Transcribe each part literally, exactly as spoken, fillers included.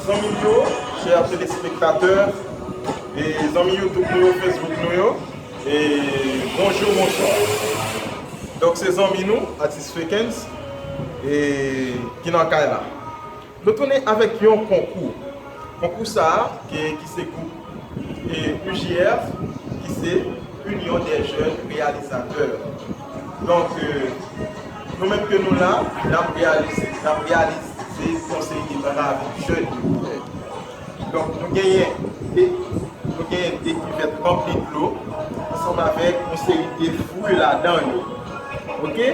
Zanmi m yo, chè telespektatè, e zanmi YouTube nou yo, Facebook nou yo, e bonjou, bonswa. Donk, se zanmi nou, atis Fekens, e ki nan kay la. Nou tounen avèk yon konkou. Konkou sa a, ki, ki se gwoup e U J R, ki se Union des Jeunes Réalisateurs. Donk, e, nou menm ke nou la, n ap reyalize, n ap reyalize yon seri de travay avèk jèn yo. Donk, nou genyen de, nou genyen de kivèt ranpli dlo, ansanm avèk yon seri de fwi ladan yo. Oke?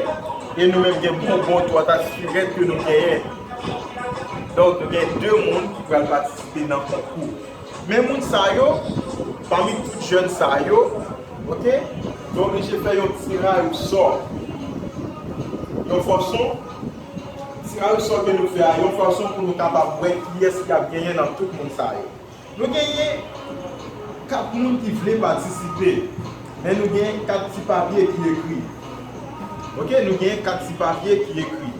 E nou menm gen bonbon, twatasi rèd ke nou genyen. Donk, nou gen de moun ki pral patisipe nan konkou. Men moun sa yo, pami tout jèn sa yo, oke, nou oblije fè yon tiraj osò. Yon fason, tiraj osò ke nou fè a, yon fason pou nou kapab wè kiyès ki ap genyen nan tout moun sa yo. Nou genyen kat moun ki vle patisipe, men nou genyen kat ti papye ki ekri. Oke, nou genyen kat ti papye ki ekri.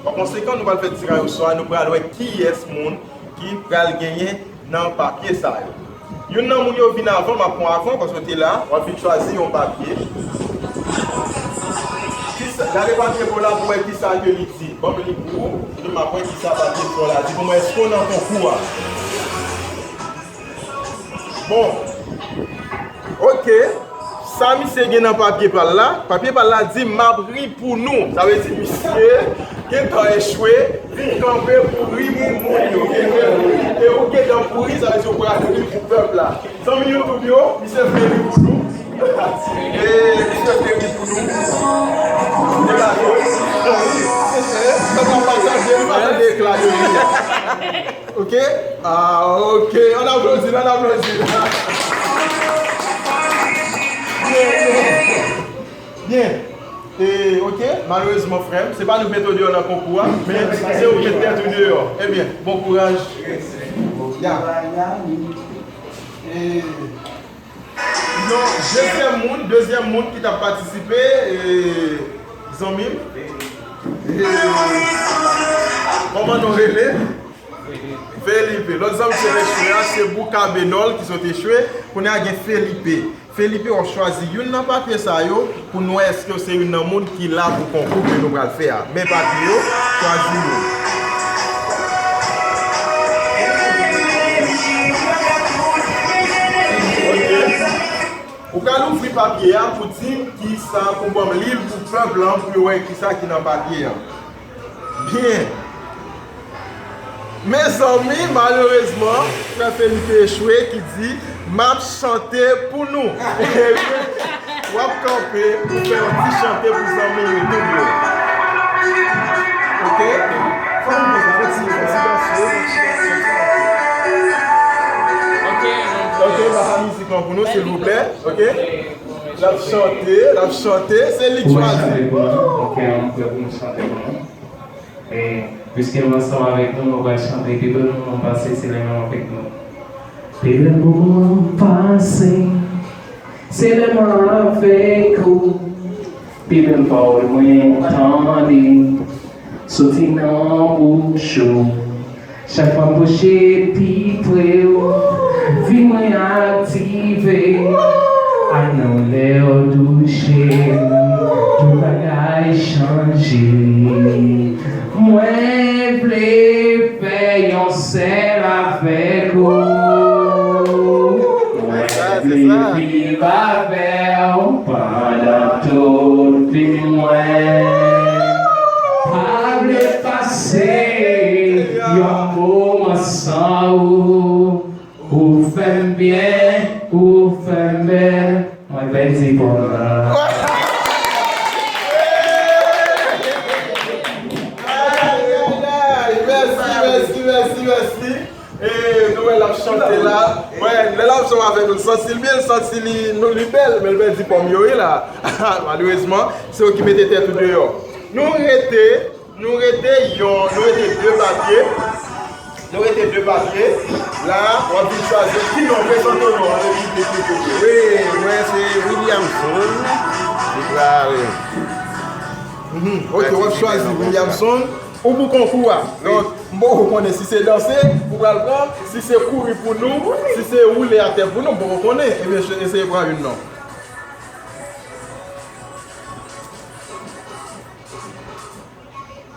Pa konsekan, nou pral fè tiraj osò a, nou pral wè kiyès moun ki pral genyen nan papye sa yo. Youn nan moun yo vin avan, m ap pran avan, paske w te la, w ap vin chwazi yon papye. Kisa, gade papye pou la pou wè kisa ke li di. Ban m li pou ou, epi m ap wè kisa papye pou la di. Pou mwen, èske w nan konkou a? Bon. Oke. Sa misye gen nan papye pa l la? Papye pa l la di, "M ap ri pou nou." Sa vle di misye gentan echwe, vin kanpe pou ri pou moun yo. E ou gentan pou ri, sa vle di ou pral ri pou pèp la. Zanmi YouTube yo, misye vle ri pou nou. E misye vle ri pou nou. E la yo. Sa pa pataje, li pa tande ekla de ri a. Oke? Ah, oke. Ann aplodi l, ann aplodi l. Byen, byen. Byen. E, oke, malerezman, frè m, se pa nou k met ou deyò nan konkou a, men se ou k met tèt ou deyò. Ebyen, bon kouraj. Ya. E, non, dezyèm moun, dezyèm moun ki t ap patisipe, e, zanmi m. E, kòman nou rele? Felipe. Lòt zanmi ki sot echwe a, se Bouka Benòl ki sot echwe. Kounye a gen Felipe. Felipe, w ap chwazi youn nan papye sa yo pou n wè èske w se youn nan moun ki la pou konkou ke nou pral fè a. Men papye yo, chwazi youn. Ok. Ou ka louvri papye a pou di m kisa, pou ban m li l pou pèp lan, pou yo wè kisa ki nan papye a. Byen. Mezanmi, malerezman, frè Felipe echwe ki di, "M ap chante pou nou." W ap kanpe pou fè yon ti chante pou zanmi YouTube yo. Ok? Fò nou fè sa, fè ti, fè ti danse. Ok, ba mizik lan pou nou, silvouplè. Ok? L ap chante, l ap chante, se li k chwazi. Ou chante pou nou? Ok, nou prè pou nou chante pou nou. E, piske nou ansanm avèk nou, nou pral chante pi bèl moman pase, se lè nou avèk nou. Pi bèl moman pase, se lè mwen avèk ou. Pi bèl pawòl mwen tande soti nan bouch ou. Chak fwa m pwoche pi pre w, vi mwen aktive. Ay non, lè w touche m, tout bagay chanje. Mwen vle fè yon sèl avèk ou. Mwen vle viv avè w pandan tout vi mwen. Pa vle pase yon moman san ou. Ou fè m byen, ou fè m bèl. Mwen pèdi pòm nan. Ay, ay, ay, mèsi, mèsi, mèsi, mèsi. E nou wè l ap chante la. Mwen, lè l ap chante avèk nou, l santi l byen, l santi li, nou, li bèl, men l pèdi pòm yo, wi, la. Malerezman, se yo ki mete tèt ou deyò. Nou rete, nou rete yon, nou rete de papye. Nou rete de papye. La, w ap vin chwazi ki non, prezante w non, ann epi de, de, de, de. Wi, mwen se Williamson. Li pral Mhm. Ok, w ap chwazi Williamson. Ou pou konkou a. Donk, M poko konnen si se danse ou pral pran, si se kouri pou nou, si se woule atè pou nou, m poko konnen. Ebyen, eseye pran youn non.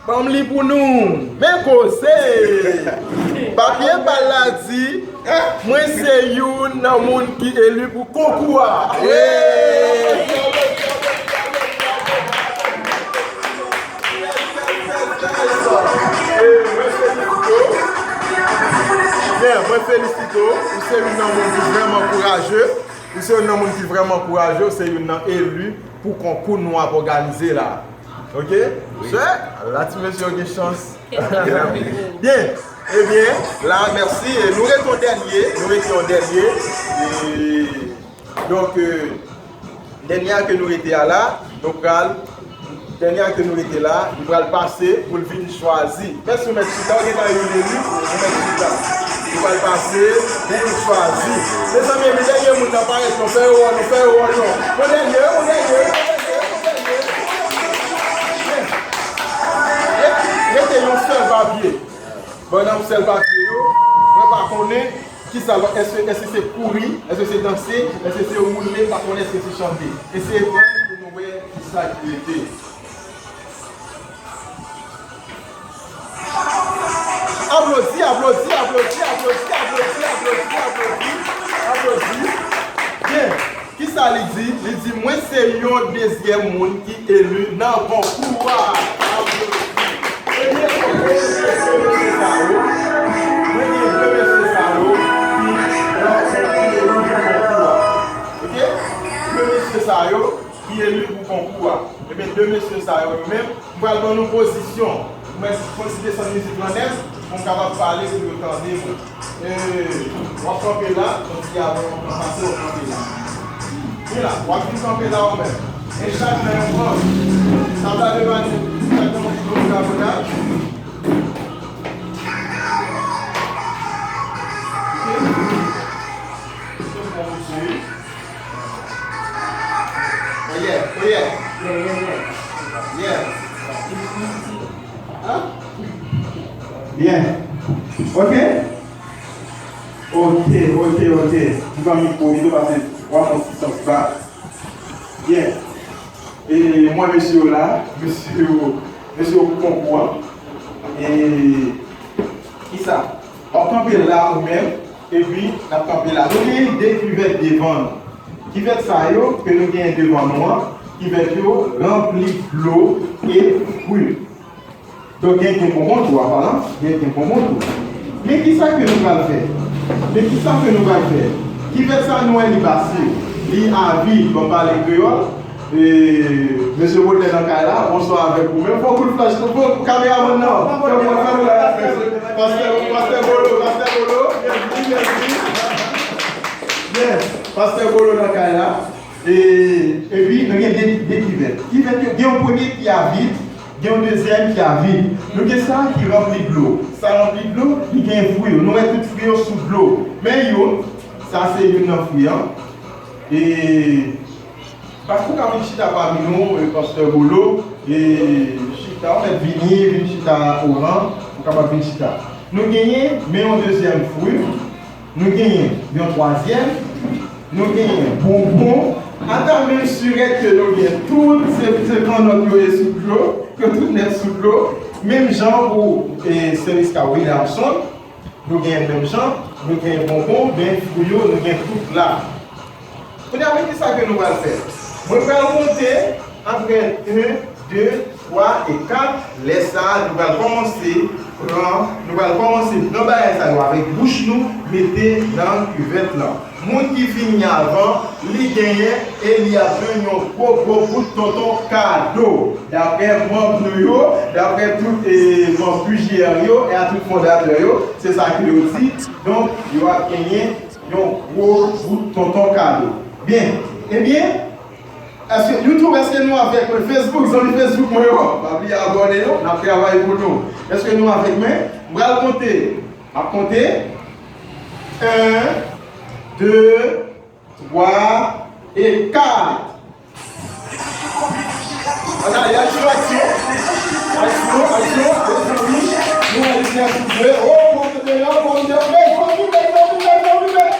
Ban m li pou nou. Men koze! Papye bal la di, mwen se youn nan moun ki eli pou konkou a. Mwen felisite w. Ou se youn nan moun ki vrèman kouraje. Ou se youn nan moun ki vrèman kouraje. Ou se youn nan eli pou konkou nou ap òganize la. Ok? Sè, la ti mesye yo gen chans. Byen. Ebyen, la, mèsi. E nou rete yon dènye. Nou rete yon dènye. E, donk, e, dènye a ke nou rete a la, nou pral, dènye a ke nou rete la, li pral pase pou l vin chwazi. Mèsi, ou mèt chita, ou gentan youn eli, ou mèt chita. Li pral pase pou l chwazi. Mezanmi, ebyen, dènye moun nan parèt, non, fè yo wè, non, fè yo wè, non. Yon dènye, yon dènye, yon dènye, yon dènye. Rete yon sèl papye. Ban nan sèl papye yo. Mwen pa konnen kisa, èske, èske se kouri, èske se danse, èske se woule, pa konnen èske se chante. Eseye pran pou nou wè kisa ki rete. Aplodi, aplodi, aplodi, aplodi, aplodi, aplodi, aplodi, aplodi. Byen. Kisa li di? Li di, mwen se yon dezyèm moun ki eli nan konkou a. Aplodi. Ebyen, mwen gen de mesye sa yo. Mwen gen de mesye sa yo ki, ki eli nan konkou a. Ok? De mesye sa yo ki eli pou konkou a. Ebyen, de mesye sa yo, yo menm, m pral ban nou pozisyon. Mwen, fò n ti desann mizik lan nèt, pou m kapab pale, pou yo tande mwen. E, w ap kanpe la, yon ti avan w ap pase, w ap kanpe la. Vin la, w ap vin kanpe la ou menm. E chak nan yon pran. Tab la devan nou, chak nan yon pran. Oh yeah, oh yeah. Yeah. Hein? Byen. Ok. Ok, ok, ok. M pran mikwo pito paske w ap pran ti sans la. Byen. E mwen, mesye yo la, mesye yo, mesye yo pou konkou an. E kisa? W ap kanpe la ou menm, epi n ap kanpe la. Nou genyen de kivèt devan nou. Kivèt sa yo ke nou genyen devan nou an, kivèt yo ranpli dlo e fwi. Donk, gen, gen bonbon tou, apa la, gen, gen bonbon tou. Men kisa ke nou pral fè? Men kisa ke nou pral fè? Kivèt sa nou wè li pase, li avid, ban m pale kreyòl. E, mesye Baudelaire nan kay la, bonswa avèk ou menm. Fè yon kout flach, fè yon kameramann nan. Fè yon kout flach, pastè, pastè Bolo, pastè Bolo, byenvini, byenvini. Yes, pastè Bolo nan kay la. E, epi, nou gen de, de kivèt. Kivèt yo, gen yon premye ki avid, gen yon dezyèm ki avid. Nou gen sa ki ranpli dlo. Sa ranpli dlo, li gen fwi yo. Nou wè tout fwi yo sou dlo. Men youn, sa se youn nan fwi an. E, pastè ou ka vin chita pami nou, e, pastè Bolo, e, chita, ou mèt vini, vin chita oran, ou kapab vin chita. Nou genyen, men yon dezyèm fwi. Nou genyen yon twazyèm, nou genyen bonbon, ata menm sirèt ke nou gen tout, se, se kannòt yo ye sou dlo, yo tout nèt sou dlo, menm jan pou, e, Sè Riska Williamson, nou genyen menm jan, nou genyen bonbon, men fwi yo, nou gen tout la. Kounye a, men kisa ke nou pral fè? Mwen pral konte apre en, de, twa e kat. Lè sa a, nou pral kòmanse pran, nou pral kòmanse pran bagay sa yo avèk bouch nou, mete nan kivèt lan. Moun ki fini avan, li genyen e li ap jwenn yon gwo, gwo bout tonton kado. Daprè manm nou yo, daprè tout, e, manm Q G R yo, e a tout fondatè yo, se sa ke yo di. Donk, yo ap genyen yon gwo bout tonton kado. Byen. Ebyen, èske YouTube, èske nou avèk mwen? Facebook, zanmi Facebook mwen yo, pa bliye abòne non, n ap travay pou nou. Èske nou avèk mwen? M pral konte. M ap konte. En, de, twa e kat. Ann ale, aksyon, aksyon. Aksyon, aksyon, aksyon, wi. Nou ale, Sou de, oh, bon, bon, bon, bon, bon, bon, bon, bon, bon, bon, bon, bon.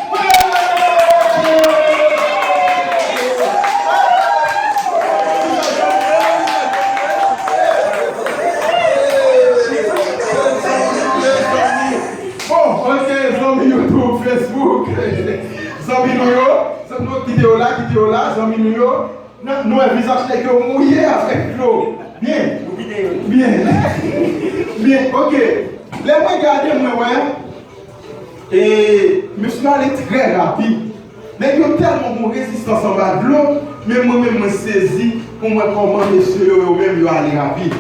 Bon, ok, zanmi YouTube, Facebook, zanmi nou yo, zanmi nou, kite yo la, kite yo la, zanmi nou yo. Nan, nou wè vizaj nèg yo mouye avèk dlo. Byen. Byen. Byen, ok. Lè mwen gade, mwen wè, e, mesye yo ale trè rapid. Nèg yo tèlman gon rezistans anba dlo, men mwen menm, mwen sezi pou m wè kòman mesye yo, yo menm, yo ale rapid.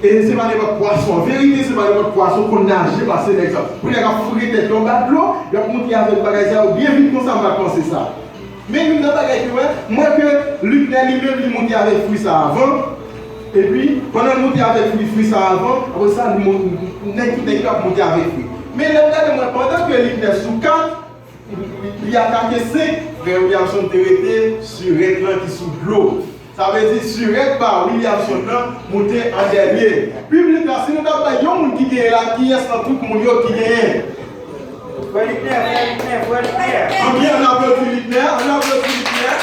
E se pa nenpòt pwason. An verite, se pa nenpòt pwason konn naje pase nèg sa. Pou nèg ap foure tèt yo anba dlo, y ap monte avèk bagay sa yo byen vit konsa, m pa t panse sa. Men youn nan bagay ki wè, m wè ke Luckner li menm li monte avèk fwi sa avan. Epi, pandan l monte avèk fwi, fwi sa avan, apre sa, li mon-, nèg tout nèg yo ap monte avèk fwi. Men lè m gade, m wè pandan ke Luckner sou kat, li, li, li atake senk, frè Williamson te rete sirèt lan ki sou dlo. Sa vle di sirèt pa Williamson nan monte an dènye. Piblik la, si nou ta bay yon moun ki genyen la, kiyès nan tout moun yo ki genyen? Frè Luckner, frè Luckner, frè Luckner. Ann byen, ann aplodi Luckner, ann aplodi Luckner.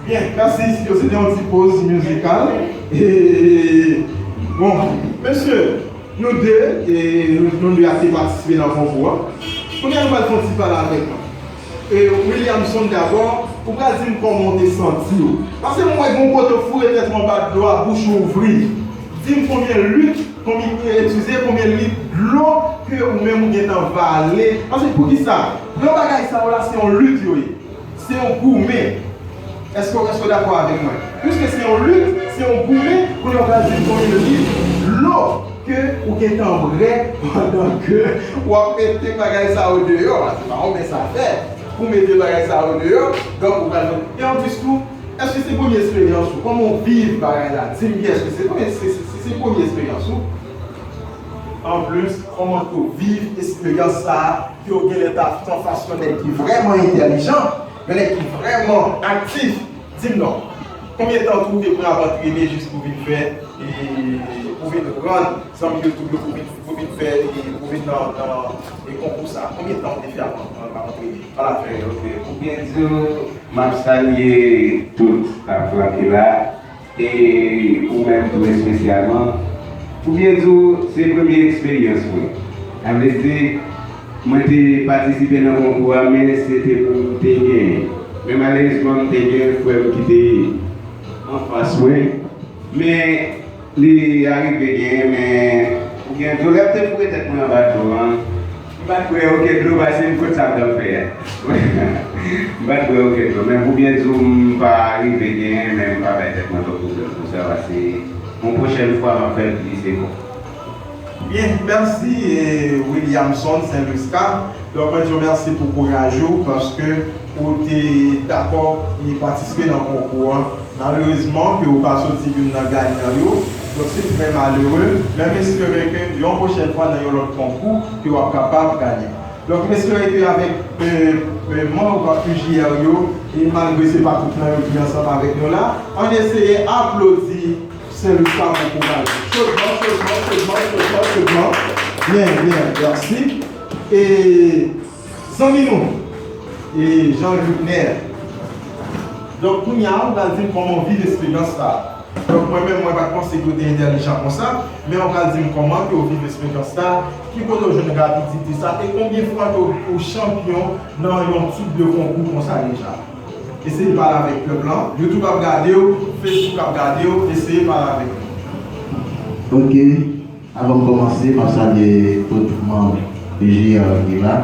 Byen, mèsi. Yo se te yon ti poz mizikal. E, bon, mesye, nou de, e, nou, nou de a te patisipe nan konkou a. Kounye a, nou pral fè yon ti pale avèk mwen. E, Williamson, dabò, ou pral di m kòman w te santi w. Paske m wè gon kote w foure tèt ou anba dlo a, bouch ou ouvri. Di m konbyen lit, konbyen, eskize, konbyen lit dlo ke ou menm ou gentan vale. Paske poukisa? Gran bagay sa yo la, se yon lit yo ye. Se yon goumen. Èske, èske w dakò avèk mwen? Piske se yon lit, se yon goumen, kounye a w pral di m konbyen lit dlo ke ou gentan bwè pandan ke w ap mete bagay sa yo deyò. Se pa yon mens afè pou mete bagay sa yo deyò. Donk, ou pral jwenn. E anplis tou, èske se premye eksperyans ou? Kòman w viv bagay la? Di m byen, èske se premye, se, se, se, se premye eksperyans ou? Anplis, kòman ke w viv eksperyans sa a? Ke w genlè ta fè anfas yon nèg ki vrèman entèlijan, yon nèg ki vrèman aktif. Di m non. Konbyen tan tou w te pran ap antrene jis pou vin fè, e, pou vin rann zanmi yo tou yo, pou vin, pou vin fè, e, pou vin nan, nan, e, konkou sa a? Konbyen tan w te fè ap, ap, ap antrene? Pale avè yo. Ok, pou byen di w, m ap salye tout staff lan ki la. E ou menm tou espesyalman, pou byen di w, se premye eksperyans mwen. Sa vle di, mwen te patisipe nan konkou a, men se te pou m te genyen. Men malerezman, m te gen frè m ki te anfas mwen. Men li arive genyen, men pou byen di w, lè m te foure tèt mwen anba dlo a, m pa t bwè okenn dlo, paske m konn sa m t ap fè a. M pa t bwè okenn dlo, men pou byen di w, m pa rive genyen, men m pa bay tèt mwen twòp pwoblèm pou sa, paske yon pwochèn fwa, m ap fè l plis efò. Byen, mèsi, e, Williamson Saint Lusca. Donk, mwen di w mèsi pou kouraj ou, paske ou te dakò e patisipe nan konkou an. Malerezman, ke ou pa soti youn nan ganyan yo. Donk, se trè malere. Men m espere ke yon pwochèn fwa nan yon lòt konkou, ke w ap kapab ganyen. Donk, m espere ke avèk, e, e, manm U J R yo, e malgre se pa tout nan yo ki ansanm avèk nou la, ann eseye aplodi Saint Lusca pou kouraj. Chodman, chodman, chodman, chodman, chodman. Byen, byen, mèsi. E zanmi nou, e Jean Luckner. Donk, kounye a, ou pral di m kòman w viv eksperyans sa a. Donk, mwen menm, mwen pa t panse ke w te entèlijan konsa, men w pral di m kòman ke w viv eksperyans sa a, ki kote w jwenn rapidite sa a, e konbyen fwa ke w, ou chanpyon nan yon tip de konkou konsa deja. Eseye pale avèk pèp lan. YouTube ap gade w, Facebook ap gade w, eseye pale avèk yo. Ok. Avan m kòmanse, m ap salye tout manm U J R ki la.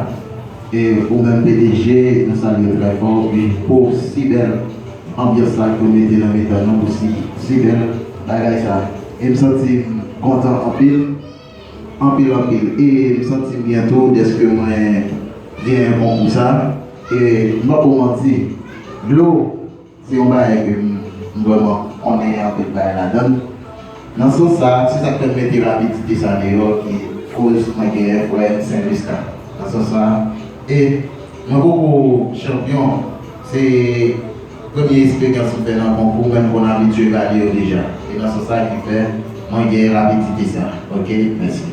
E ou menm P D G, nou salye w trè fò, e pou si bèl anbyans la ke w mete nan mitan nou, pou si, si bèl bagay sa. E m santi m kontan anpil, anpil, anpil. E m santi m byen tou dèske mwen gen konkou sa. E m pa pou manti, dlo, se yon bagay ke m, m vrèman konnen anpil bagay ladan l. Nan sans sa, se sa k fè m mete rapidite sa deyò ki koz mwen genyen frè Sen Jiska. Nan sans sa, e mwen poko chanpyon, se premye esperyans m fè nan konkou, men m konn abitye gade yo deja. E nan sans sa ki fè mwen genyen rapidite sa. Ok, mèsi.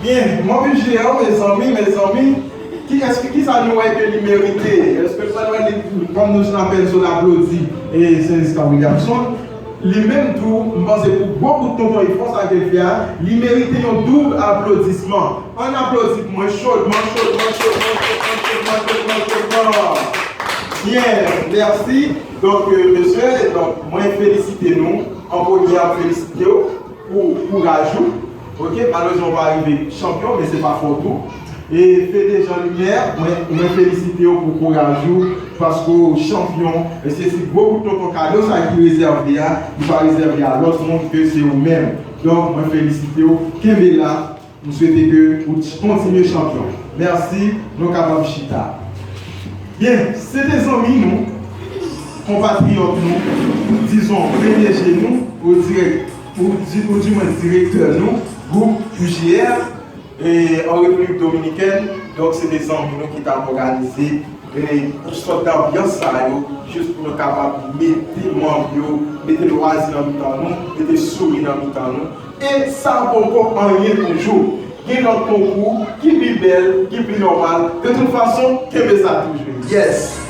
Byen, mwen vin jere w, mezanmi, mezanmi. Kiyès ki, kisa nou wè ke li merite? Èske sa nou wè li, kòm nou jwenn apèl sou l aplodi, e Sen Jiska Williamson, li menm tou, m panse pou gwo bout tonton efò sa ke l fè a, li merite yon doub aplodisman. Ann aplodi pou mwen chodman, chodman, chodman, chodman, chodman, chodman, chodman. Byen, mèsi. Donk, e, mesye, donk, mwen felisite nou. An premye, m felisite w pou kouraj ou. Ok, malerezman w pa rive chanpyon, men se pa fòt ou. E Fede Jean Lumière, mwen, mwen felisite w pou kouraj ou, paske w chanpyon, e se si gwo bout tonton kado sa ki rezève a, li pa rezève a lòt moun ke se ou menm. Donk, mwen felisite w, kenbe la, m swete ke ou kontinye chanpyon. Mèsi, nou kapab chita. Byen, se te zanmi nou, konpatriyòt nou, dizon P D G nou, ou dirèk, ou di, ou di mwen direktè nou, gwoup U J R, e, an Repiblik Dominikèn. Donk, se te zanmi nou ki t ap òganize, e, sòt danbyans sa yo, jis pou nou kapab mete manm yo, mete lwazi nan mitan nou, mete souri nan mitan nou. E sa poko anyen toujou. Gen lòt konkou ki pi bèl, ki pi nòmal. De tout fason, kenbe sa toujou. Yes!